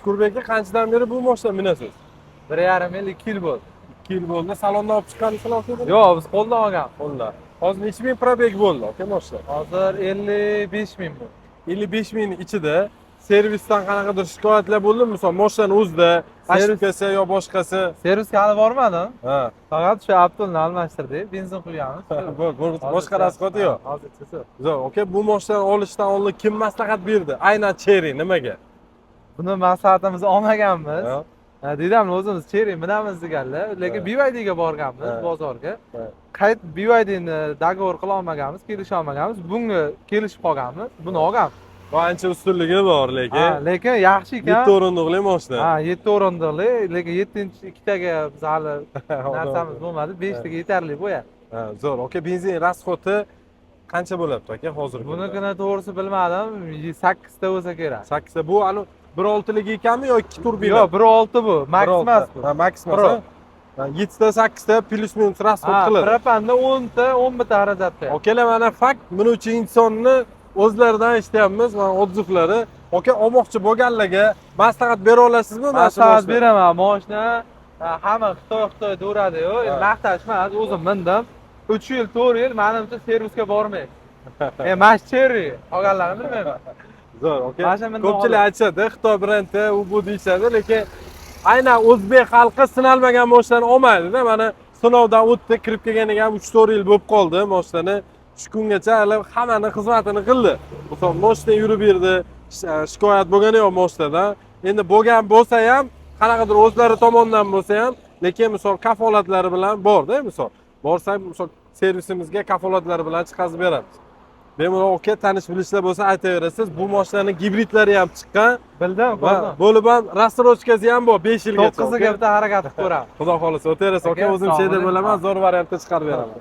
Shukurbek aka, qanchadan beri bu mashina minasiz? 1,5 yil, 2 yil bo'ldi. 2 yil bo'ldi. Salondan olib chiqqansizlar, aka buni? Yo'q, biz qo'ldan olganmiz. Qo'ldan. Hozir necha ming пробег bo'ldi, aka, mashina? Hozir 55 ming bo'ldi. 55 ming ichida servisdan qanaqadir shikoyatlar bo'ldimi, misol, mashinani o'zida ошибка si yo boshqasi? Servisga hali bormadim. Faqat shu Abdulni almashtirdik, benzin quyamiz. Boshqa расход i yo'q. Hozircha shu. Zo'r, aka. Bu mashinani olishdan oldin kim maslahat berdi, aynan Chery nimaga? Buni maslahatimizni olmaganmiz. Ha? Ha, dedamni o'zimiz Chery minamiz deganlar, lekin BYDga borganmiz bozorga. Qayt BYDni договор qila olmaganmiz, kelisha olmaganmiz. Bunga kelishib qolganmiz, buni olganmiz. Bu ancha ustunligi bor, lekin Ha, lekin yaxshi ekan. Yetti o'rindiqli mashina. Ha, yetti o'rindiqli, lekin yettinchi ikkitaga biz hali narsamiz bo'lmadi, beshtaga yetarli bu ya. Ha, zo'r, aka. Benzin расход i qancha bo'lyapti, aka, hozirgi kunda? Bunikini to'g'risi bilmadim, sakkizta bo'lsa kerak. Sakkizta. Bu ani 1.6ligi ekanmi yo ikki turbina? Yo'q, 1.6 bu, Max emas bu. Ha, Max emas. Pro. Ha, yettita, sakkizta плюс минус расход qiladi. Propanda 10 ta, 11 ta xarajat qilyapti. Akalar, mana fakt, minuvchi insonni o'zlaridan eshityapmiz, mana отзыв lari. Aka, olmoqchi bo'lganlarga maslahat bera olasizmi mana shu Maslahat mashina? beraman. Moshina hamma Xitoy, Xitoy deveradiyu, maqtash emas, o'zim mindim. 3 yil, 4 yil manimcha servisga bormaydi. Mana shu Chery, qolganlarini bilmayman. Zo'r, aka. Mana shu mindim. Ko'pchilik aytishadi, Xitoy brendi, u bu deyishadi, lekin aynan o'zbek xalqi sinalmagan mashinani olmaydida. Mana sinovdan o'tdi, kirib kelganiga ham 3-4 yil bo'lib qoldi. Mashinani shu kungacha hali hammani xizmatini qildi, misol, moshina yurib berdi, shikoyat bo'lgani yo'q moshinadan. Endi bo'lgan bo'lsa ham, qanaqadir o'zlari tomonidan bo'lsa ham, lekin, misol, kafolatlari bilan borda. Misol, borsak, misol, servisimizga kafolatlari bilan chiqazib beramiz bemalol. Aka, tanish bilishlar bo'lsa, aytaverasiz. Bu mashinani gibridlari ham chiqqan Bildim, va ko'rdim. Bo'lib ham рассрочка si ham bor 5 yilgacha. To'qqiziga bitta harakat qilib ko'ramiz. Xudo xohlasa, o'taverasiz, aka. Aka, O'zim shu yerda sog' bo'ling. bo'laman, zo'r variantda chiqarib beraman.